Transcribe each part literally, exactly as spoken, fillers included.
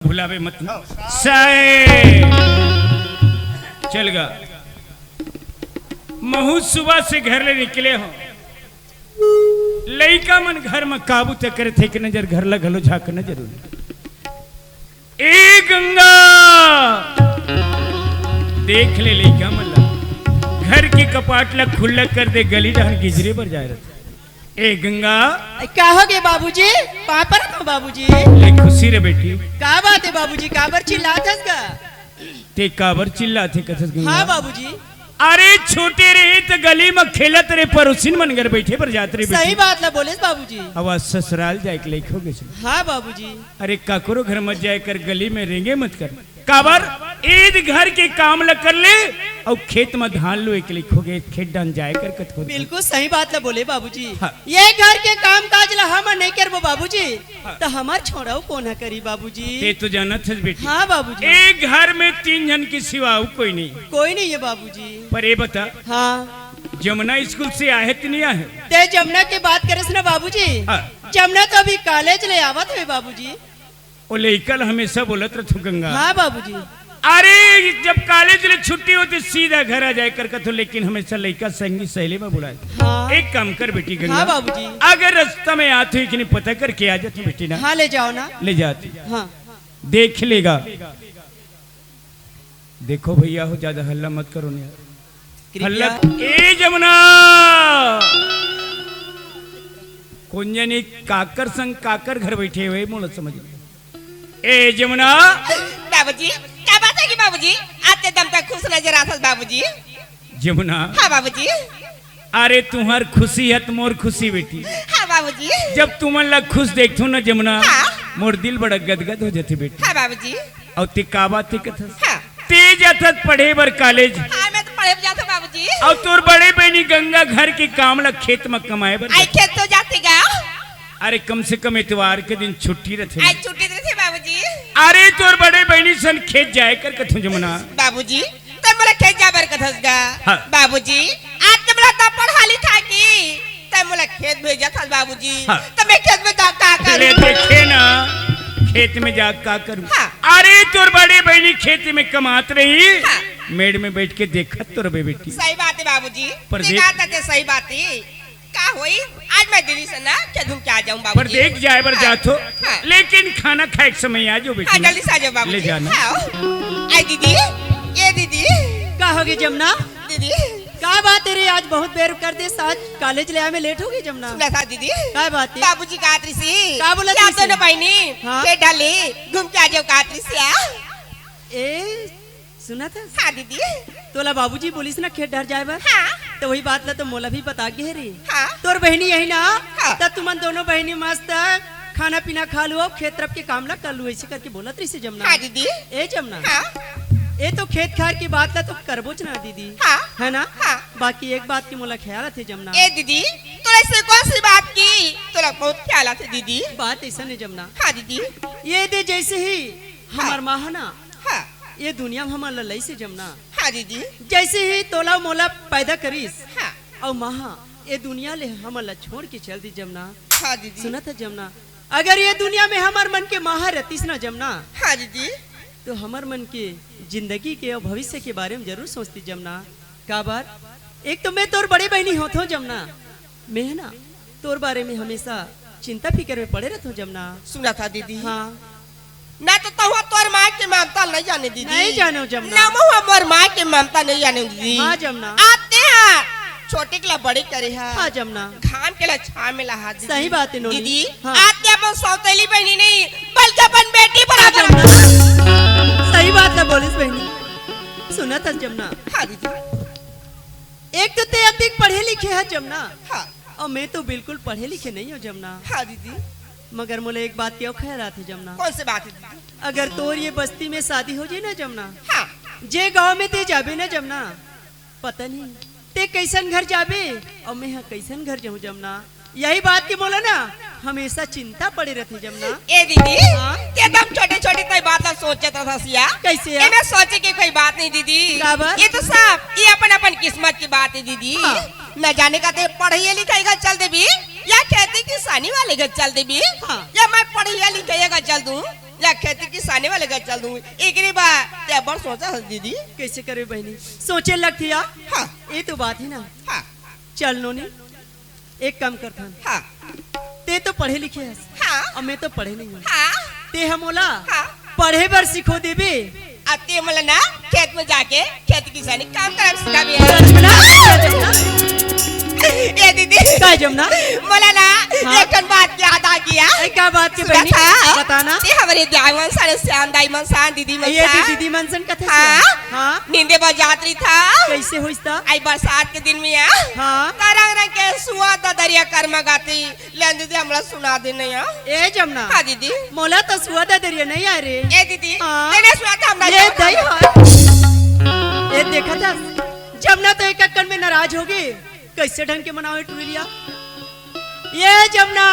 भुलावे मत। साए चल गा। महू सुबह से घर ले निकले हो। लइका मन घर म काबू तक करे थे कि नजर घर ला घलो झांकना जरूरी। ए गंगा, देख ले लइका मन ला, घर के कपाट ला खुल्ला कर दे, गली डहर गिजरे बर जाए रथे। ए गंगा। ए, का हो गे बाबूजी? पाँव परत हो बाबूजी। ले खुशी रे बेटी। का बात हे बाबूजी, काबर चिल्लात हस गा? ते काबर चिल्लात हे कथस गंगा? हाँ बाबूजी। अरे छोटे रहे त गली म खेलत रहे, परोसिन मन घर बइठे बर जात रहे बेटी। सही बात ला बोलेस बाबूजी। अब आज ससुराल जाए के लइक हो गे। हाँ बाबूजी। अरे काकरो घर मत जाए कर, गली में रेंगे मत कर। काबर? एदे घर के काम ल कर ले अउ खेत म धान लुए के लइक हो गे, खेत डहन जाए कर कथो। बिल्कुल सही बात ल बोले बाबूजी। हाँ। ए घर के काम काज ल हमन नइ करबो बाबूजी, हाँ। त हमर छोड़ाऊ कोन ह करी बाबूजी? ते तो जानत हस बेटी। हाँ बाबूजी। ए घर में तीन झन के सिवा अउ कोई नहीं। कोई नहीं हे बाबूजी। पर ए बता, हाँ। जमुना स्कूल से आहे त नहीं आहे? ते जमुना के बात करेस ना बाबूजी। हाँ। जमुना तो अभी कॉलेज ले आवत हे बाबूजी। ओ लइका ल हमेशा बोलत रथो गंगा। हाँ बाबूजी। अरे जब कॉलेज ले छुट्टी होथे सीधा घर आ जाए कर कथो, लेकिन हमेशा लइका संगी सहेली म बुलाए। हाँ। एक काम कर बेटी गंगा। हाँ बाबूजी। अगर रस्ता में आत होही कि नहीं पता करके आ जात बेटी ना। हाँ ले जाओ ना। ले जात। हाँ। देख लेगा। देखो भइया हो, ज्यादा हल्ला मत करो ना। कृपया। हल्ला। ए जमुना, कोन जनी काकर संग काकर घर बइठे हे मोला समझ में। ए जमुना। बाबूजी, का बात हे कि बाबूजी? आज ते एकदम तक खुश नजर आथस बाबूजी। जमुना। हाँ बाबूजी। अरे तुंहर खुशी हे त मोर खुशी बेटी। हाँ बाबूजी। जब तुमन ला खुश देखथों ना जमुना, हाँ। मोर दिल बड़ा गदगद हो जाथे बेटी। हाँ बाबूजी। अउ ते का बात हे कथस? हाँ। ते जाथस पढ़े बर कॉलेज। हाँ, मैं तो पढ़े बर जाथों बाबूजी। अउ तोर बड़े बहिनी गंगा घर के काम ला खेत म कमाए बर आई जाथे। खेत तो जाथे गा। अरे कम से कम इतवार के दिन छुट्टी रथे। आई छुट्टी रथे बाबूजी। अरे तोर बड़े बहिनी सन खेत जाए कर कथों जमुना। बाबूजी, ते मोला खेत जाए बर कथस गा। हाँ। बाबूजी, आज ते मोला तपड़ हाली था कि ते मोला खेत भेजत हस बाबूजी। हाँ। त मैं खेत में जा का ले करूँ? देखे ना, खेत में जा का करूँ? हाँ। अरे तोर बड़े बहिनी खेत में कमात रही, हाँ। मेड़ में बइठ के देखत तो रहे बेटी। सही बात हे बाबूजी। पर ते देख का कहते सही बात हे। का होही? आज मैं दीदी से ना खेत घूम के आ जाऊँ बाबूजी। पर देख जाए बर हाँ। जाथों, हाँ। लेकिन खाना खाए के समय आ जाओ बेटी हाँ, ना। जल्दी से आ जाओ बाबूजी। ले जाना। हाँ। आई दीदी, ए दीदी। का हो गे जमुना? दीदी। का बात हे रे, आज बहुत बेर कर देस, आज कॉलेज ले आए में लेट हो गे जमुना। सुनत हस दीदी। का बात हे? बाबूजी कहत रहिस हे का बोलत कि आप रहिस हे? दोनों बहिनी हाँ। खेत डहर ले घूम के आ जाओ कहत रहिस हे। ए, सुनत हस? हाँ दीदी। तोला बाबूजी बोलिस ना खेत डहर जाए बर? हाँ। त वही बात ला तो मोला भी बता गे हे रे। हाँ। तोर बहिनी आही ना, हाँ। त तुमन दोनों बहिनी मस्त खाना पीना खा लू अउ खेत तरफ के काम ला कर लू, अइसे करके बोलत रहिस हे जमुना। हाँ दीदी। ए जमुना। हाँ। ए तो खेत खार के बात ला तो करबोच ना दीदी। हाँ। हे ना? हाँ। बाकी एक बात के मोला ख्याल आथे जमुना। ए दीदी, तोला अइसे कोन सी बात के तोला बहुत ख्याल आथे दीदी? बात अइसन हे जमुना। हाँ दीदी। एदे जइसे ही हाँ। हमर माँ हे ना, हाँ। ए दुनिया म हमन ला लइस हे जमुना। हाँ दीदी। जइसे ही तोला मोला पैदा करिस, हाँ। अउ माँ ह ए दुनिया ले हमन ला छोड़ के चल दिस जमुना। हाँ दीदी। सुनत हस जमुना, अगर ए दुनिया में हमर मन के माँ ह रतिस ना जमुना, हाँ दीदी। त हमर मन के जिंदगी के अउ भविष्य के बारे में जरूर सोचतिस जमुना। काबर? एक तो मैं तोर बड़े बहिनी होथों जमुना, मैं हे ना तोर बारे में हमेशा चिंता फिकर में पड़े रथों जमुना। सुनत हस दीदी। हाँ। ना तो तहूँ तोर माँ के ममता नइ जाने दीदी। नइ जानों जमुना। ना महूँ मोर माँ के ममता नइ जानों दीदी। हाँ जमुना। आज तें हा छोटे के ला बड़े करे हस। हाँ जमुना। घाम के ला छाँव में ला हस दीदी। सही बात हे नोनी। दीदी, हाँ। आज तें अपन सौतेली बहिनी नहीं, बल्कि अपन बेटी हाँ बराबर जमुना। हस। सही बात ला बोलिस बहिनी। सुनत हस जमुना। हाँ दीदी। एक तो तें अतिक पढ़े लिखे हस जमुना। हाँ। अउ मैं तो बिल्कुल पढ़े लिखे नइ हों जमुना। हाँ दीदी। मगर मोला एक बात के अउ ख्याल आथे जमुना। कोन से बात हे दीदी? अगर तोर ए बस्ती में शादी हो जाही ना जमुना, हाँ। जे गाँव में तें जाबे ना जमुना, पता नहीं तें कइसन घर जाबे अउ मैं ह कइसन घर जाहूँ जमुना। यही बात के मोला ना हमेशा चिंता पड़े रथे जमुना। ए दीदी, हाँ? तें एकदम छोटे-छोटे तय बात ला सोचत रथस या। कइसे या? एमे सोचे के कोई बात नहीं दीदी। काबर? ए तो सब, ए अपन-अपन किस्मत के बात हे दीदी। हाँ। न जाने का तें पढ़इया लिखइया घर चल देबे या खेती किसानी वाले घर चल देबे हाँ। या मैं पढ़इया लिखइया घर चल दूँ। या खेती किसानी वाले घर चल दूंगी। एकरे बा, ते अब्बड़ सोचा हस दीदी। कैसे करे बहिनी? सोचे लगतिया। हाँ। ये तो बात ही ना। हाँ। चल नोनी, एक काम करथन। हाँ। ते तो पढ़े लिखे हस। हाँ। अब मैं तो पढ़े नहीं हूँ। हाँ। ते ह मोला हाँ। पढ़े बर सिखो देबे। अब ते मोला ना खेत में जाके खेती किसानी काम करब सिखाबे। सच में ना? ए दीदी। का जमुना? मोला ना हाँ। एक ठन बात के याद आ गया। ए, का बात के सुना बहिनी? था? बताना। ते हमरे दाई मन सन, श्याम दाई मन सन, दीदी मन ये सन। दीदी मन सन कथे हाँ। हाँ। नींदे बर जात रही था। कैसे होइस त? आई बरसात के दिन में आ। हाँ। त रंग रंग के सुआ ददरिया कर मगाती। ले दीदी, हमला सुना दे नहीं आ। ए जमुना। हाँ दीदी। मोला तो सुआ ददरिया नहीं आ रे। ए दीदी, हाँ। नहीं, नहीं सुना था हमला ये सुना दई था। है। ये देखा था, जमुना तो एक अक्कन में नाराज होगे। कैसे ढंग के मनावे टुरिया? ये जमुना।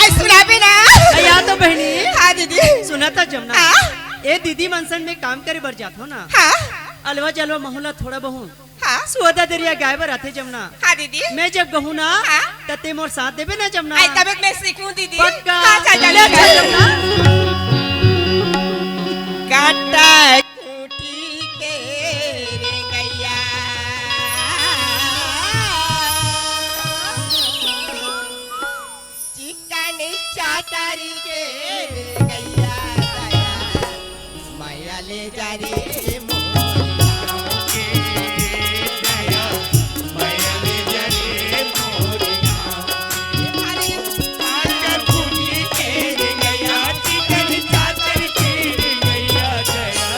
ए, सुना भी ना। ए, या तो बहिनी। हाँ दीदी। सुना था जमुना। हाँ। ए दीदी मन सन में काम करे बर जात हो ना। हाँ। अलवा जलवा महूला थोड़ा बहुत हाँ। सुआ ददरिया गाय बर आथे जमुना। हाँ दीदी। मैं जब गहूँ ना, हाँ। त ते मोर साथ देबे ना जमुना। आई तबे मैं सीखूं दीदी। पक्का। हाँ, चल, चल, ले चल। चल जमुना। काटा खूंटी के रे गैया, चिकन चादर के रे गैया, दया माया ले जा रे मोर गाँव के, दया माया ले जा रे मोर गाँव के। अरे, काटा खूंटी के रे गैया, चिकन चादर के रे गैया, दया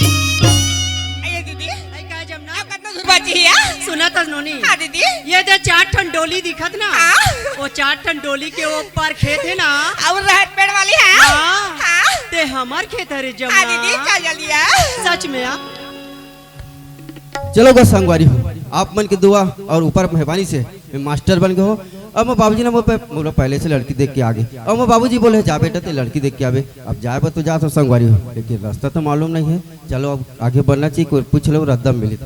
अरे दीदी, अरे का जमुना? आप कितना दूर बची है? सुना था नोनी। हाँ दीदी। ये दे चार ठन डोली दिखत ना, हाँ। वो चार ठन डोली के ऊपर खेत है ना। और रहत पेड़ वाली है। हाँ। हाँ। ते हमार खेत हरे जमुना। हाँ दीदी, चल जल्दी आ। सच में आ। चलो गा संगवारी हो, आप मन के दुआ और ऊपर मेहरबानी से मैं मास्टर बन गए हो। अब मैं बाबूजी ने मोर पे, मोला पहले से लड़की देख के आ गए। अब मैं बाबूजी बोले, "जा बेटा, ते लड़की देख के आबे।" अब जाए बर तो जात हो संगवारी हो, लेकिन रास्ता तो मालूम नहीं है। चलो अब आगे बढ़ना चाहिए, कोई पूछ लो, रद्दा मिली।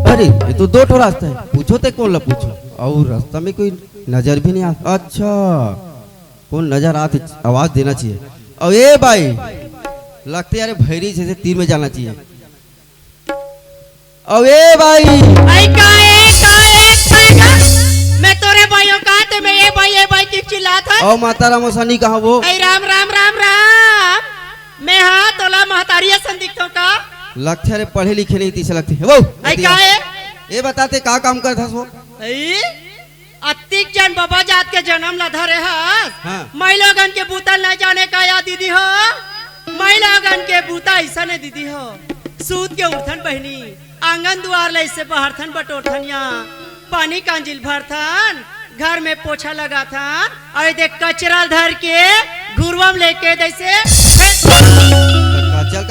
अरे, ये तो दो ठो रास्ता है, पूछो ते कौन ला पूछो। और रास्ता में कोई नजर भी नहीं आ, अच्छा, कौन नजर आत, आवाज देना चाहिए। और ए भाई, लगते यार भैरी जैसे तीर में जाना चाहिए। अउ ए भाई। आई का ए, का ए, का ए, का? मैं तोरे भाई हूँ का? ते मैं ए भाई, ए भाई की चिल्लात है? अउ माता राम ओसानी कहाँ वो? आई राम, राम, राम, राम। मैं हाँ, तोला महतारी असन दिखथों का? लगथे रे, पढ़े लिखे नहीं तीसे लगथे। वो, आई का ए? ये बताते का काम करत हस वो? आई? अतिक जन बबा जात के जनम ला धरे हस। हाँ। माई लोगन के बूता ल नइ जाने का या दीदी हो? माई लोगन के बूता अइसन हे दीदी हो। सूत के उठथन बहिनी, आंगन दुआर ले अइसे बहारथन बटोरथन या पानी कांजी ल भरथन, घर में पोछा लगाथन, अउ ए दे कचरा ल धर के घुरवा म लेके जइसे फेंक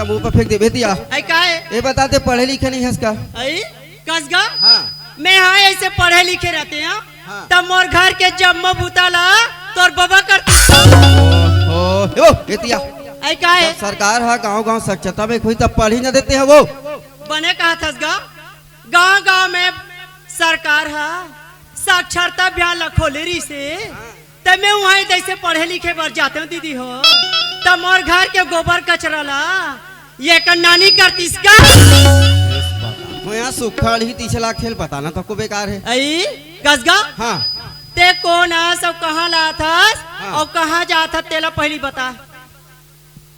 मुंह पर फेंक देबे दिया। ऐ काय? ए बता, ते पढ़े लिखे नहीं हस का? ऐ कसगा? हाँ। मैं हाँ ऐसे पढ़े लिखे रहते हैं। हाँ। तब मोर घर के जम्मो बूता ला तोर बबा करती। ओ, ओ, ए तिया। ऐ काय? जब सरकार हा गांव-गांव स्वच्छता में कोई तब पढ़ी न देते हैं वो। बने कहा थस गा? गांव-गांव में सरकार हा साक्षरता अभियान ला खोले रहिसे। हाँ। त मैं उहाँ जैसे पढ़े लिखे बर जाते हूँ दीदी हो, त मोर घर के गोबर कचरा ला ये कर नानी करतीस का। मैं यहाँ सुखाड़ ही तीछे लाग खेल बताना तको बेकार है। ऐ कसगा? हाँ। ते कोन अस अउ कहाँ ला थस हाँ। अउ कहाँ जात हस तेला पहली बता।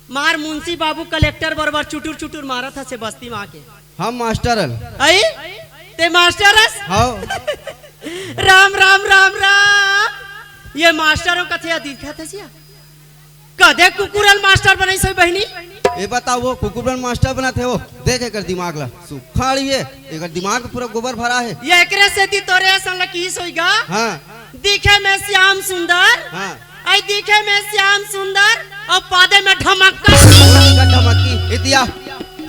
मार मुंशी बाबू कलेक्टर बरोबर चुटुर चुटुर मारत हस ए बस्ती में आके। हम मास्टर हन। ऐ? ते मास्टर हस? हाँ। राम, राम, राम, राम। ये मास्टर हो कथे या दिखत हस या? कदे कुकुरल मास्टर बनइस होही बहिनी? ए बताओ, वो कुकुरल मास्टर बनथे वो। देख एकर दिमाग ला। सुखाड़ी है। एकर दिमाग में पूरा गोबर भरा है। ये एकरे सेती तोरे असन ला किहिस होही गा? हाँ। दिखे में श्याम सुंदर। हाँ। ऐ दिखे में श्याम सुंदर अउ पादे में ढमक्का। एकर ढमक्की, ए तिया,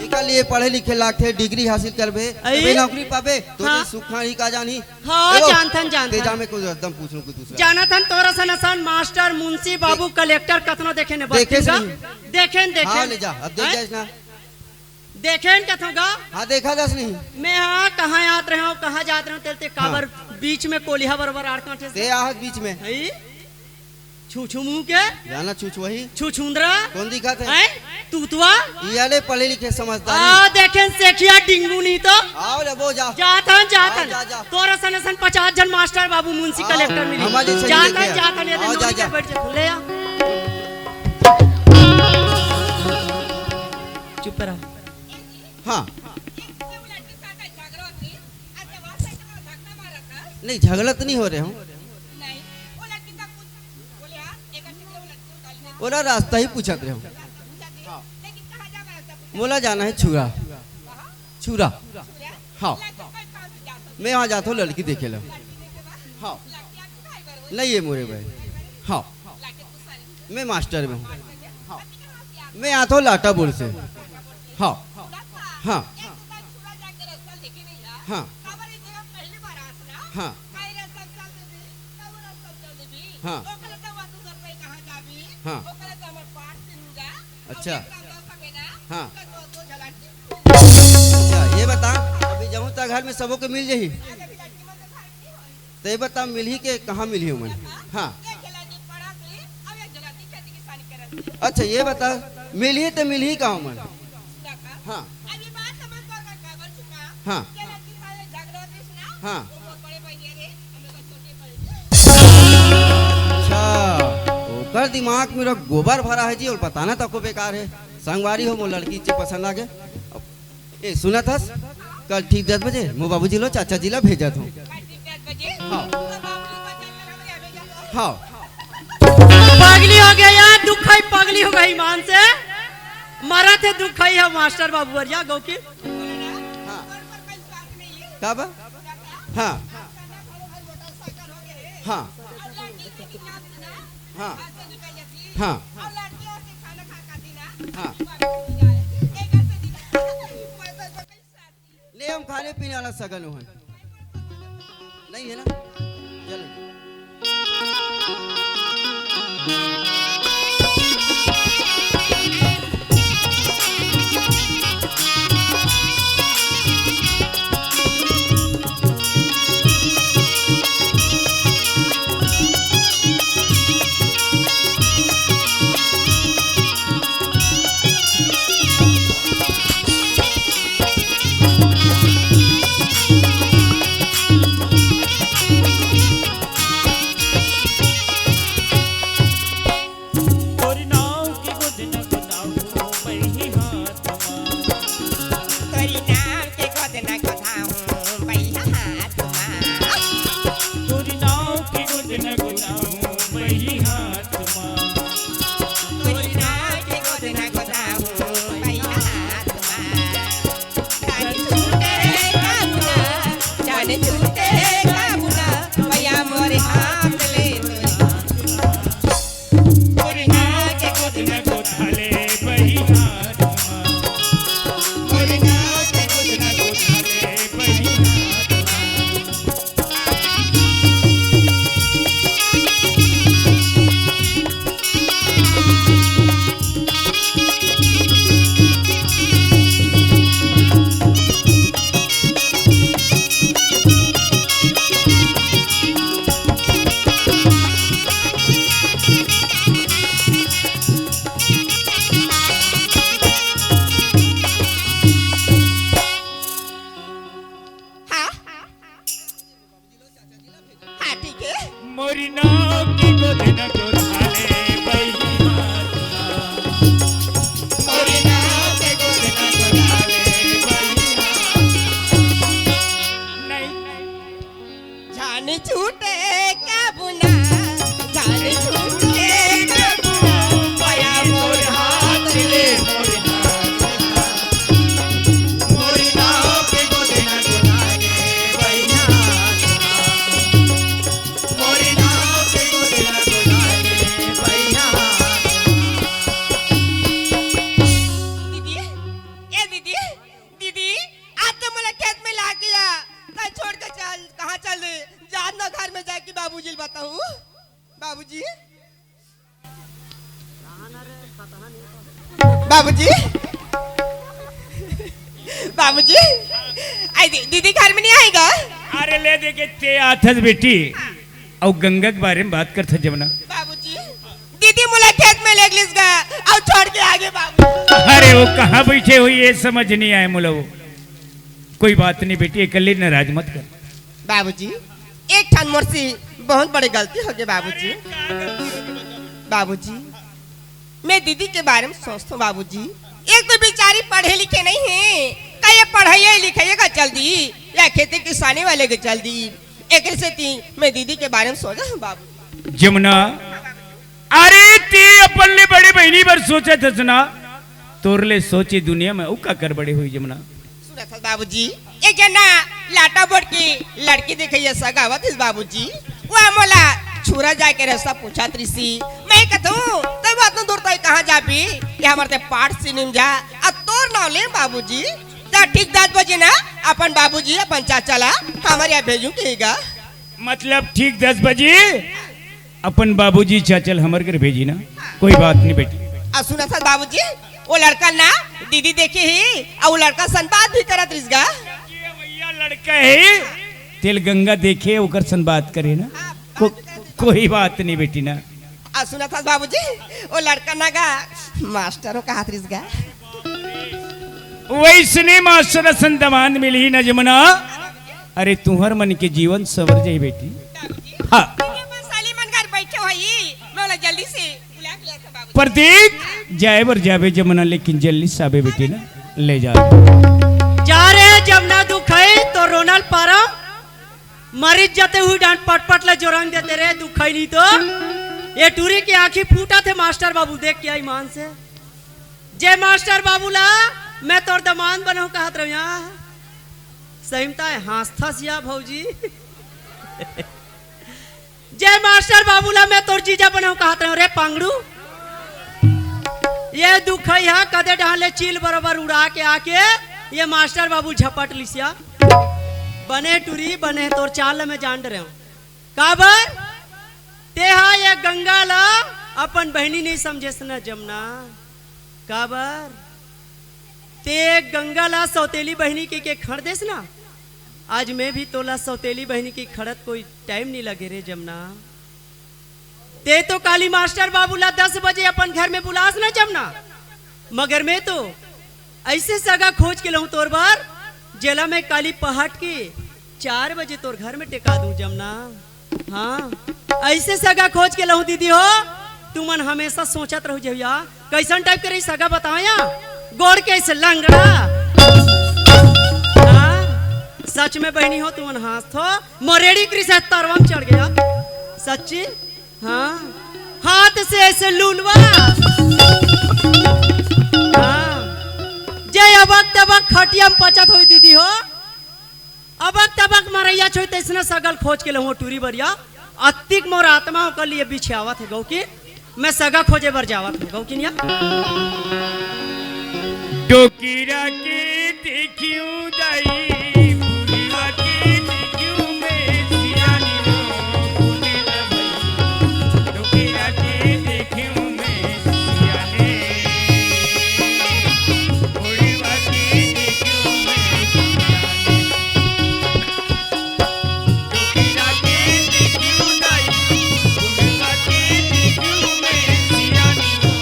एकर लिए पढ़े लिखे लागथे, डिग्री हासिल करबे, ऐ? तबे नौकरी पाबे। तो हाँ। ये सुखाड़ी का जानी। हाँ, ए वो, जानथन, जानथन। ते जा, मैं कुछ एकदम पूछहूँ कुछ दूसरा। जानथन, तोर असन असन मास्टर, मुंशी, बाबू, दे-, कलेक्टर कतनो देखेन, देखेस नहीं। देखेन, देखेन। हाँ, ले जा, अब देख हैं? जाइस ना। देखेन कथों गा? हाँ, देखा दस नहीं। मैं हाँ, कहाँ आत रहे हूँ, कहाँ जात रहे हूँ, तेल ते हाँ। काबर बीच में कोलिहा बरोबर आड़ कांटे से। ते आहत बीच में। हई? छू छू मुंह के? जाना छू छू वही। छू छुंदरा? कौन दिखत है? हैं? तूतवा? ये ले पढ़े लिखे समझदारी। आ, देखेन सेखिया डिंगू नहीं तो। आओ ले वो जा। जाथन, जाथन। आओ, जा, जा। तोर असन असन पचास झन मास्टर बाबू मुंशी हाँ, कलेक्टर मिली। हमारे से जाथन, लेके आ। जाथन, ये आओ, जा, नौकरी जा। के बैठ जा। ले आ। चुप रहा। हाँ। नहीं, झगड़ा तो नहीं हो रहे हूँ। ओला रास्ता ही पूछत रहे हूँ। मोला जाना है छुरा। छुरा। हाँ। मैं वहाँ जाता हूँ लड़की देखे ला। हाँ। नहीं है मोरे भाई। हाँ। मैं मास्टर में हूँ। हाँ। मैं आता हूँ लाटा बोल से। हाँ। हाँ। हाँ। हाँ। हाँ। हाँ। अच्छा। हाँ। अच्छा, ये बता, अभी जाहूँ त घर में सबो के मिल जाही? तो ये बता, मिलही के कहाँ मिलही ओमन? हाँ। अच्छा, ये बता, मिलही त मिलही कहाँ ओमन? हाँ। हाँ। हाँ। अच्छा, ओकर दिमाग में गोबर भरा है जी, अउ बताना तको बेकार है। संगवारी हो, मोर लड़की इच्चे पसंद आ गे। ए, सुनत हस? कल ठीक दस बजे मोर बाबूजी लो चाचा जी ला भेजत हूँ। हाँ। हाँ। पगली हो गया यार, दुखई पगली हो गई ईमान से। मरत हे दुखई हे मास्टर बाबू अरिया गौ के। हाँ। का बा? हाँ। हाँ। हाँ। हाँ। हाँ। ले हम खाने पीने वाला सगन उहन। नहीं है ना? चलो। बाबूजी, आई दी-, दीदी घर में नहीं आएगा? अरे ले देखे ते आथस बेटी, अउ गंगा के बारे में बात करथस जमुना। बाबूजी, दीदी मोला खेत में लेग लिस गा, अउ छोड़ के आगे बाबू। अरे वो कहाँ बैठे होही ये समझ नहीं आए मोला वो। कोई बात नहीं बेटी, अकेले नाराज मत कर। बाबूजी, एक ठन मोर से बहुत बड़े गलती होगे बाबूजी। बाबूजी, मैं दीदी के बारे में सोचथों बाबूजी, एक तो बेचारी पढ़े लिखे नहीं हे, का ये पढ़ाई लिखाई का चल दी या खेती किसानी वाले के चल दी, एकरे सेती मैं दीदी के बारे में सोचत हूँ बाबू। जमुना, अरे ते अपन ले बड़े बहिनी बर सोचत हस ना, तोर ले सोचे दुनिया में अउ काकर बड़े होही जमुना। सुनत हस बाबूजी, एक झन ना लाटा बोर्ड की लड़की देखइया सगा आवत हिस बाबूजी। वो मोला छुरा जाए के रस्ता पूछत रिसी। मैं कथूं, "तब अतना दूर तक कहाँ जाबी? ये हमर ते पाठ सिनिम जा, अब तोर नाव ले बाबूजी।" त ठीक दस बजे ना अपन बाबूजी, अपन चाचा ला हमर यहाँ भेजूं कहेगा। मतलब ठीक दस बजे? अपन बाबूजी चाचा ल हमर घर भेजी ना, कोई बात नहीं बेटी। आ सुनत हस बाबूजी, वो लड़का ना दीदी देखे ही, अउ वो लड़का सन बात भी करत रिस गा। भैया लड़का हे, तेल गंगा देखे, ओकर सन बात करे ना। को-, कोई बात नहीं बेटी ना। आ सुनत हस बाबूजी, वो लड़का ना गा मास्टर हो कहत रिस गा। वैसने मास्टर असन दमांद मिलही ना जमुना, अरे तुंहर मन के जीवन संवर जाही बेटी। हाँ। ये बस साली मन घर बैठे होही, मैं बोला जल्दी से बुला के ले आता बाबू। प्रदीप, जाए बर जाबे जमुना, लेकिन जल्दी से आबे बेटी ना, ले जा। जा रे जमुना दुखई, तो रोनल पारा, मरिच जाते हुई डांट पटपट ले जोरंग देते रे, दुखई नहीं तो। ये टूरी की आंखी फूटा थे मास्टर बाबू, देख क्या ईमान से। जे मास्टर बाबू ला मैं तोर दमांद बनहूं कहत रहूं, या सही में ताय हाँसथस या भौजी। जे मास्टर बाबू ला मैं तोर जीजा बनहूं कहत रहूं रे पांगड़ू। ये दुखई हा कदे डहान ले चील बरोबर उड़ा के आके ये मास्टर बाबू झपट लिसिया। बने टूरी बने, तोर चाल ला मैं जान डरे हूं। काबर? तेहा ये गंगा ला अपन बहिनी नहीं समझेस न जमुना। काबर? ते गंगा ला सौतेली बहिनी के, के खड़ देस ना। आज मैं भी तोला सौतेली बहिनी के खड़त कोई टाइम नहीं लगे रे जमुना। ते तो काली मास्टर बाबू ला दस बजे अपन घर में बुलास ना जमुना, मगर मैं तो ऐसे सगा खोज के लहूं तोर बर, जेला मैं काली पहाट के चार बजे तोर घर में टेका दूं जमुना। हाँ, ऐसे सगा खोज के लहूं दीदी हो, तुमन हमेशा सोचत रहू जहिया, कैसन टाइप के रही सगा बताया, गोड़ कैसे लंगड़ा। हाँ, सच में बहिनी हो, तुमन हाँसथो, मोरेड़ी कृषि तरवा में चढ़ गया, सच्ची। हाँ, हाथ से ऐसे लूलवा। हाँ, जे अबक तबक खटिया में पचत होई दीदी हो, अबक तबक मरैया छोई तैसने सगल खोज के लहूं टूरी बरिया। अतिक मोर आत्मा ओकर लिए बिछियावत हे गौ की, मैं सगा खोजे बर जावत हूँ गौ की निया। डोकिरा के देखियो दाई, बुढ़िया के देखियो मैं सियानी हो, बुढ़िया भाई। डोकिरा के देखियो मैं सियानी, बुढ़िया के देखियो मैं सियानी। डोकिरा के देखियो दाई, बुढ़िया के देखियो मैं सियानी हो।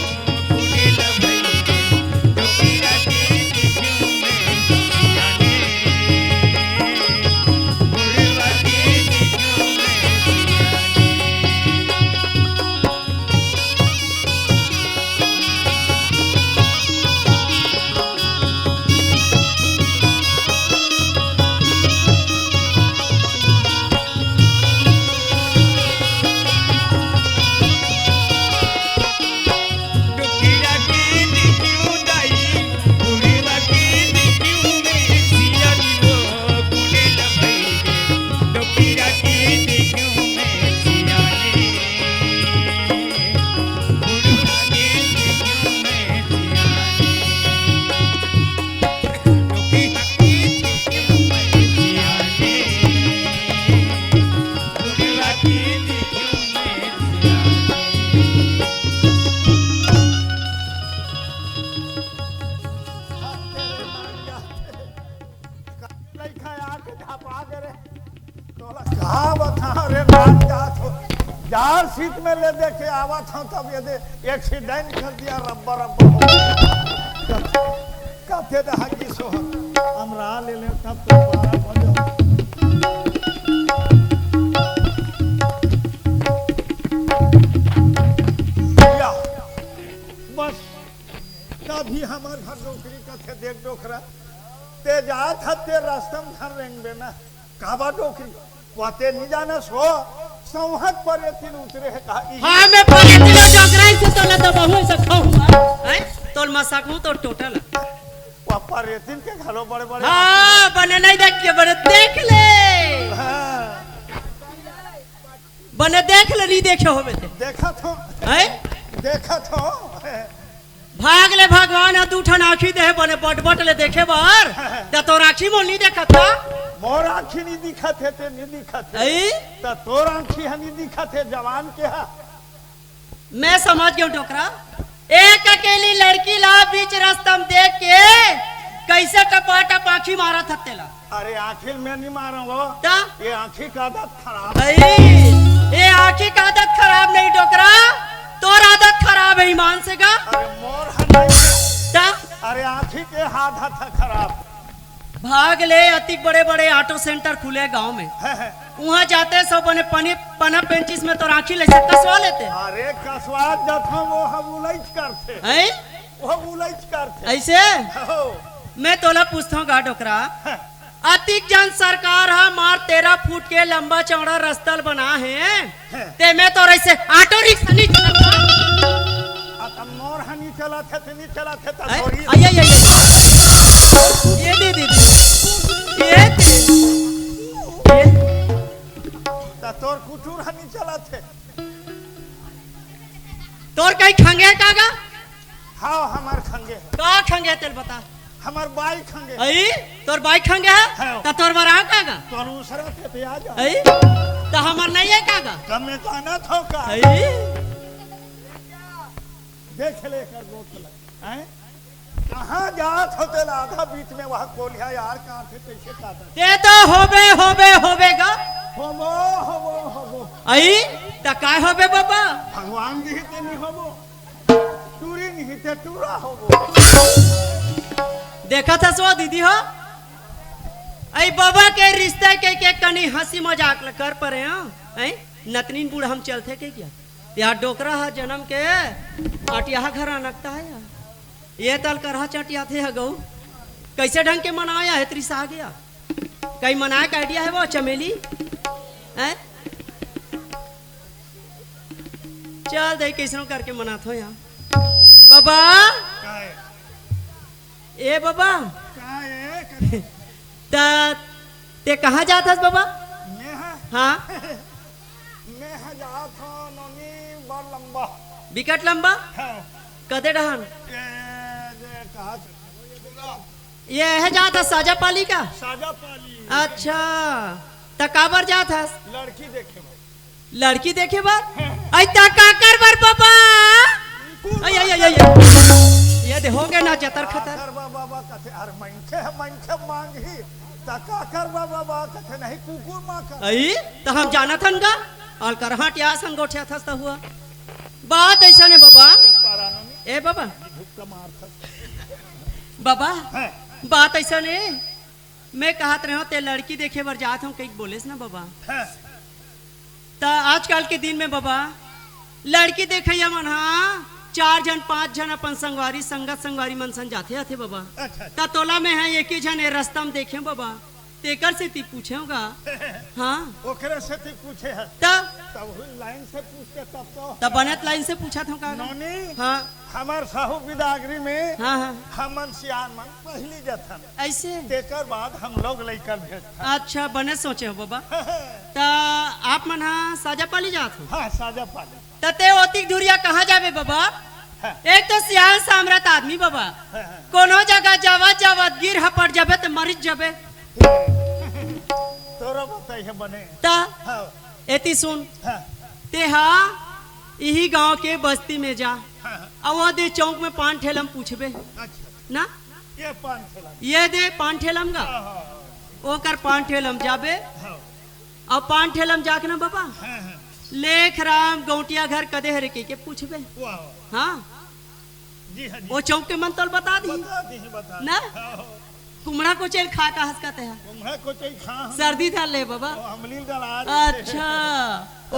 जात हो, जार सीट में ले दे के आवत हूँ, तब ये दे एक्सीडेंट कर दिया, रब्बा रब्बा हो गया। कथे रहा कि सोहर, हमरा ले ले, तब तो बारह बजे हो। या, बस, तभी हमर घर डोकरी कथे, देख डोकरा, ते जात ह, ते रास्ता में घर रेंगबे ना, काबा डोकरी, वाते नी जानस हो, संहत परेतिन उतरे हे का, इही हाँ, मैं परेतिन ला डोकरा से तोला दबाहूँ, ऐसा खाऊँ। हैं? तोल मसाकूँ, तोल टोटल। वा परेतिन के घलो बड़े-बड़े हाँ, बने नहीं देख के, बने देख ले। हाँ। बने देख ले, नहीं देखे होबे ते। देखत हो। हैं? देखत हो। भाग ले भगवान ह दू ठन आँखी दे हे बने बट-बट ले देखे बर। त तोर आँखी मोर नी देखत का? मोर आँखी नी दिखत हे, ते नी दिखत हे। अई? त तोर आँखी ह नी दिखत हे, जवान के ह। मैं समझ गेंव डोकरा। एक अकेली लड़की ला बीच रस्ता म देख के कइसे टपाटप आँखी मारत हस तेला। अरे आँखी ल मैं नी मारंव वो। त? ये आँखी का आदत खराब। भाई, ये आँखी का आदत खराब नहीं डोकरा, तोर आदत खराब हे ईमान से गा। अरे मोर ह नहीं। त? अरे आँखी के आदत ह खराब। भाग ले, अतिक बड़े-बड़े auto center खुले गाँव में। है, है। उहाँ जाते सब बने पनी, पना पेंचिस में तोर आँखी ल ऐसे कसवा लेते। अरे कसवा जथों वो ह उलइच करथे। हैं? वो ह उलइच करथे। ऐसे? हो। मैं तोला पूछथों गा डोकरा। हैं। अतिक जन सरकार ह मार तेरह फुट के लंबा चौड़ा रस्ता ल बना हे। हैं। ते में तोर ऐसे auto रिक्शा नहीं चलता। आ, त मोर ह नी चलत हे, ते नी चलत हे, त हैं? तोर ही आई, आई, आई, आई। ये दे, दे, दे। ये दे। ये। त तोर कुटुर ह नी चलत हे। तोर कहीं खंगे हे का गा? हाँ, हमर खंगे हे। का खंगे हे तेल बता। हमर बाई खंगे हे। अई, तोर बाई खंगे हे? हाँ। त तोर बर आँव का गा? तोर उसरा थे पे आ जा। अई, त हमर नहीं हे का गा? त मैं जानत हँव का? अई। देख ले एकर गोठ ल। हैं? कहाँ जात हो तेला आधा बीच में वहाँ कोलिहा यार कहाँ थे कैसे काटा? ते तो होबे, होबे, होबे गा। होबो, होबो, होबो। अई, त काय होबे बाबा? भगवान दिही ते नहीं होबो। टूरी नहीं ते टूरा होबो। देखत हस वो दीदी हो? अई बाबा के रिश्ता के, के कनी हँसी मजाक ल कर परे हो? हैं? नतनीन बूढ़ा म चलथे के क्या? यार डोकरा ह जनम के अटियाहा घर अनकता हे यार। ये तल करहा चटियाथे ह गऊ। कैसे ढंग के मनाया हे त्रिसा गया? कहीं मनाए का idea हे वो चमेली? हैं? चल दे, कैसनो करके मनात हो यार। बाबा। काय? ए बाबा। काय हे? त ते कहाँ जात हस बाबा? मैं ह? हाँ। मैं ह जात हँव नोनी बड़ लंबा। बिकट लंबा? हाँ। कदे डहन? ये, ये कहाँ से? ये है जात हस साजा पाली का? साजा पाली। अच्छा, त काबर जात हस? लड़की देखे बर। लड़की देखे बर? अई त काकर बर बाबा? अई, अई, अई, अई। ये दे हो गे ना जतर खतर। काकर बर बाबा कथे, अरे मनखे ह, मनखे मांगही। त काकर बर बाबा कथे, नहीं कुकुर मांगही। अई, त हम जानत हन गा। अलकरहा टिया संग गोठियाथस त हुआ। बात अइसन हे बाबा। ये पारानो में ए बाबा। भुक्का मारथस। बाबा, हाँ। बात अइसन हे। मैं कहत रहेंव, ते लड़की देखे बर जात हँव, कहिके बोलेस ना बाबा। हाँ। त आजकल के दिन में बाबा, लड़की देखइया मन ह चार झन, पाँच झन अपन संगवारी, संगत संगवारी मन संग जाथे आथे बाबा। अच्छा, अच्छा। त तोला मैं ह एके झन ए रस्ता म देखेंव बाबा, तेकर सेती पूछेंव गा। हाँ। ओकरे सेती पूछे हस। त? तब लाइन से पूछते तब तो। त बने त लाइन से पूछत हँव का गा? नोनी। हाँ। हमर साहू बिदागरी में हाँ, हाँ। हमन सियान मन पहिली जथन। अइसे? तेकर बाद हम लोग लइका भेजथन। अच्छा, बने सोचे हो बाबा। त आप मन ह साजा पाली जात हो? हाँ, साजा पाली। त ते ओतिक दूरिया कहाँ जाबे बाबा? हाँ। एक तो सियान सामरथ आदमी बाबा। हाँ, हाँ। कोनो जगह जावत जावत गिर हपट जाबे त मरिच जाबे। तोरा बताई है बने। त? हाँ। एती सुन। हाँ। ते हा इही गांव के बस्ती में जा। हाँ, हाँ। अउ वो दे चौक में पान ठेला म पूछबे। अच्छा। ना? ये पान ठेला। ये दे पान ठेला म गा। हाँ, हाँ, हाँ। ओकर पान ठेला म जाबे। हाँ। अउ पान ठेला म जाके ना बाबा, हाँ, हाँ। लेख राम गौंटिया घर कदे हरे कहिके पूछबे। वाह, वाह। हाँ। जी हाँ, जी। वो चौक के मन तोल बता दी। बता दी, बता दी। ना? हाँ। कुमड़ा कोचेल खा का हंस का ते हा? कुमड़ा कोचेल खा हम। सर्दी धर ले बाबा। वो अमलील गला रहे थे। अच्छा,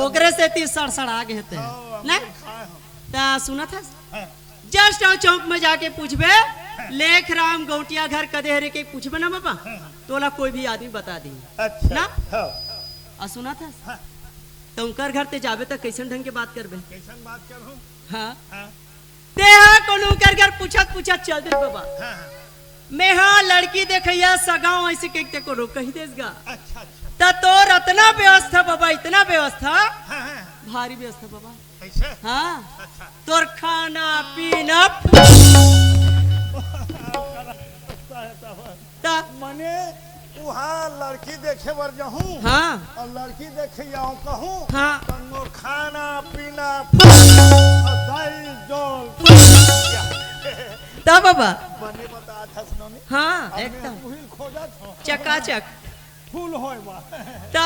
ओकरे सेती सड़सड़ा गे हे ते। हाँ, ना? अमलील खाए हम। ता सुनत हस? हाँ। Just अउ चौक में जाके पूछबे, लेख राम गौंटिया घर कदे हरे कहिके पूछबे ना बाबा, हाँ। तोला कोई भी आदमी बता दी। अच्छा, ना? हाँ। अउ सुनत हस? हाँ। त उंकर घर ते जाबे त कइसन ढंग के बात करबे? कइसन बात करहूँ? हाँ। हाँ। ते हा कोनो उंकर घर पूछत पूछत चल दे बाबा। हाँ, हाँ। मैं हा लड़की देखइया सगा हंव अइसे कहिके कोनो कहि देस गा। अच्छा, अच्छा। त तोर अतना व्यवस्था बाबा, इतना व्यवस्था। हाँ, हाँ। भारी व्यवस्था बाबा। कइसे? हाँ। अच्छा। तोर खाना पीना। त मने उहाँ लड़की देखे बर जाहूँ। हाँ। अउ लड़की देखे आऊँ कहूँ। हाँ। त मोर खाना पीना अउ दाई जल। त बाबा। बने बतात हस नोनी। हाँ, अब मैं एकदम। उही ल खोजत हंव। चकाचक। फूल होय बा। त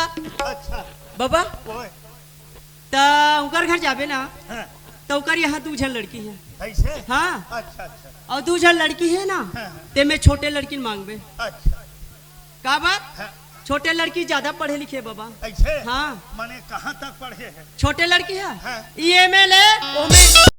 अच्छा। बाबा। ओए। त उंकर घर जाबे ना, हाँ। त उंकर यहाँ दू झन लड़की हे। अइसे? हाँ। अच्छा, अच्छा। अउ दू झन लड़की हे ना, हाँ। ते में छोटे लड़की ल मांगबे। अच्छा। काबर? हाँ। छोटे लड़की जादा पढ़े लिखे बाबा। अइसे? हाँ। मने कहाँ तक पढ़े हे? छोटे लड़की हे? हाँ। ये में ले, ओ में।